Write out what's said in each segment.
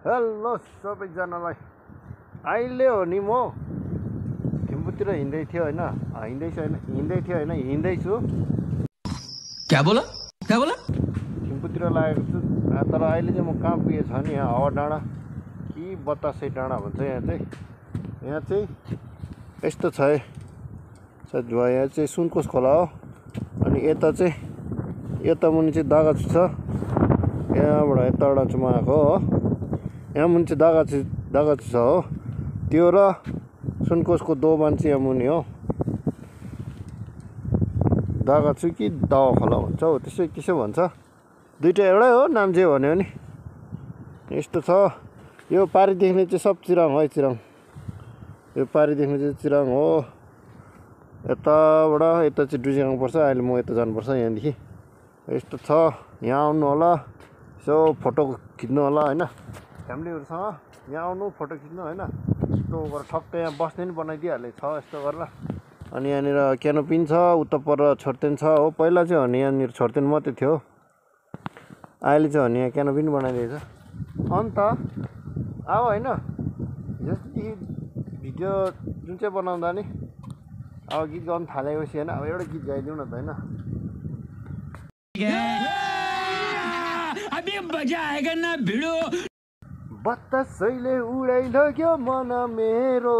hello सबैजनालाई अहिले हो नि म थिम्पूतिर हिँड्दै थियो हैन हिँड्दैछु क्या बोला थिम्पूतिर लागेको छु तर अहिले चाहिँ म कहाँ पुगेको छ नि यहाँ हावा डाँडा कि बतासे डाँडा भन्छ यहाँ चाहिँ यस्तो छ है साथीभाइ यहाँ चाहिँ सुनकोस खोला हो अनि यता चाहिँ यता मुनि चाहिँ दागाछु छ यहाँबाट यताबाट चाहिँ म आएको हो यहाँ मुनि चाहिँ दागाछु छ हो त्यो र सुनकोसको दोबान चाहिँ यहाँ मुनि हो दागाछु कि दावा खोला भन्छ हो त्यसो भन्छ दुईटा एउटै हो नाम चाहिँ भन्यो नि यस्तो छ यो पारी देख्ने चाहिँ सब चिराङ हो चिराङ यो पारी देख्ने चाहिँ चिराङ हो यताबाट यता चाहिँ डुजिगाङ पर्छ अहिले म यता जानुपर्छ यहाँदेखि यस्तो छ यहाँ आउनु होला यसो फोटो खिच्नु होला हैन फ्यामिलीहरुसँग यहाँ आउनु फोटो खिच्नु हैन यस्तो गरेर ठक्क यहाँ बस्ने नि बनाइदिइहाले छ यस्तो गरेर अनि यहाँनिर क्यानोपिन छ उता पर छोर्तेन छ हो पहिला चाहिँ भने यहाँनिर छोर्तेन मात्रै थियो अहिले चाहिँ भने यहाँ क्यानोपिन बनाइदिएको छ अन्त अब हैन जस्तै भिडियो जुन चाहिँ बनाउँदा नि अब गीत गाउन थालेपछि हैन अब एउटा गीत गाइदिउँ न त हैन अभी मजा आएगा ना भिडो बतासैले उडाइ लग्यो मन मेरो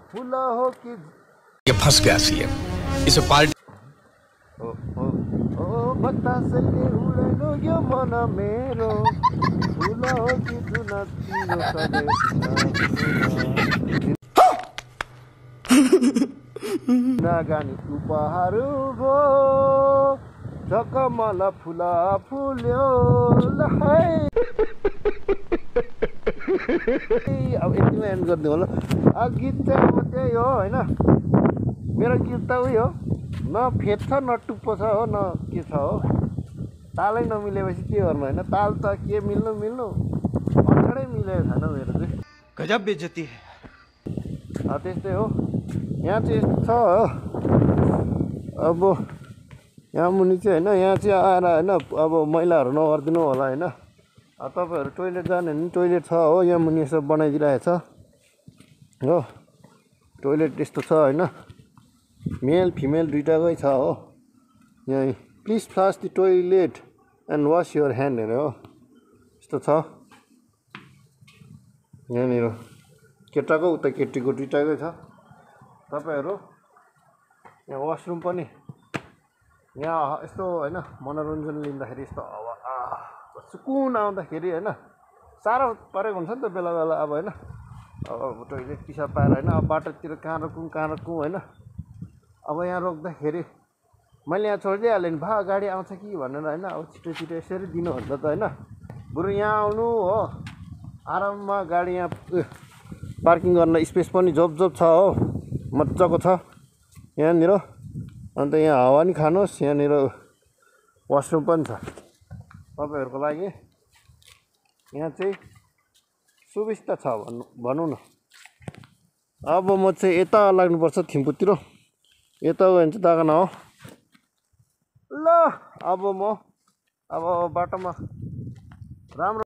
फुल हो कि ये फंस गया सीएम इसे पार्टी ओ बतासैले उडाइ लग्यो मन मेरो फुल हो कि जुन तिम्रो सधैँ नगानी उपहार भो झकमल फुला फुल्यो अब यतिमा एन्ड गरिदिउँ होला गीत चाहिँ अब त्यही हो होइन मेरो गीत त उयो न फेद छ न टुप्पो छ हो न के छ हो तालै नमिलेपछि के गर्नु होइन ताल त के मिल्नु अक्षरै मिलेको छैन मेरो चाहिँ गजब बेइज्जती है त्यस्तै हो यहाँ चाहिँ यस्तो छ हो अब यहाँ मुनि चाहिँ होइन यहाँ चाहिँ आएर होइन अब मैलाहरू नगरिदिनु होला होइन तपाईँहरू टोइलेट जाने भने टोइलेट छ हो यहाँ मुनि यसो बनाइदिइरहेको छ हो टोइलेट यस्तो छ होइन मेल फिमेल दुइटाकै छ हो यहाँ please flush the toilet and wash your hand हेरे हो यस्तो छ यहाँनिर केटाको उता केटीको दुइटाकै छ तपाईँहरू यहाँ वासरुम पनि यहाँ यस्तो होइन मनोरञ्जन लिँदाखेरि यस्तो हावा सुकुन आउँदाखेरि होइन साह्रो परेको हुन्छ नि त बेला बेला अब होइन अब टोइलेट पिसाब पाएर होइन अब बाटोतिर कहाँ रोकौँ होइन अब यहाँ रोक्दाखेरि मैले यहाँ छोडिदिइहालेँ नि भा गाडी आउँछ कि भनेर होइन अब छिटो यसरी दिनुहुन्छ त होइन बरु यहाँ आउनु हो आराममा गाडी यहाँ पार्किङ गर्न स्पेस पनि जोप छ हो मजाको छ यहाँनिर अन्त यहाँ हावा नि खानुहोस् यहाँनिर वासरुम पनि छ तपाईँहरूको लागि यहाँ चाहिँ सुविस्ता छ भनौँ न अब म चाहिँ यता लाग्नुपर्छ थिम्पूतिर यता गयो भने चाहिँ दागाना हो ल अब म बाटोमा राम्रो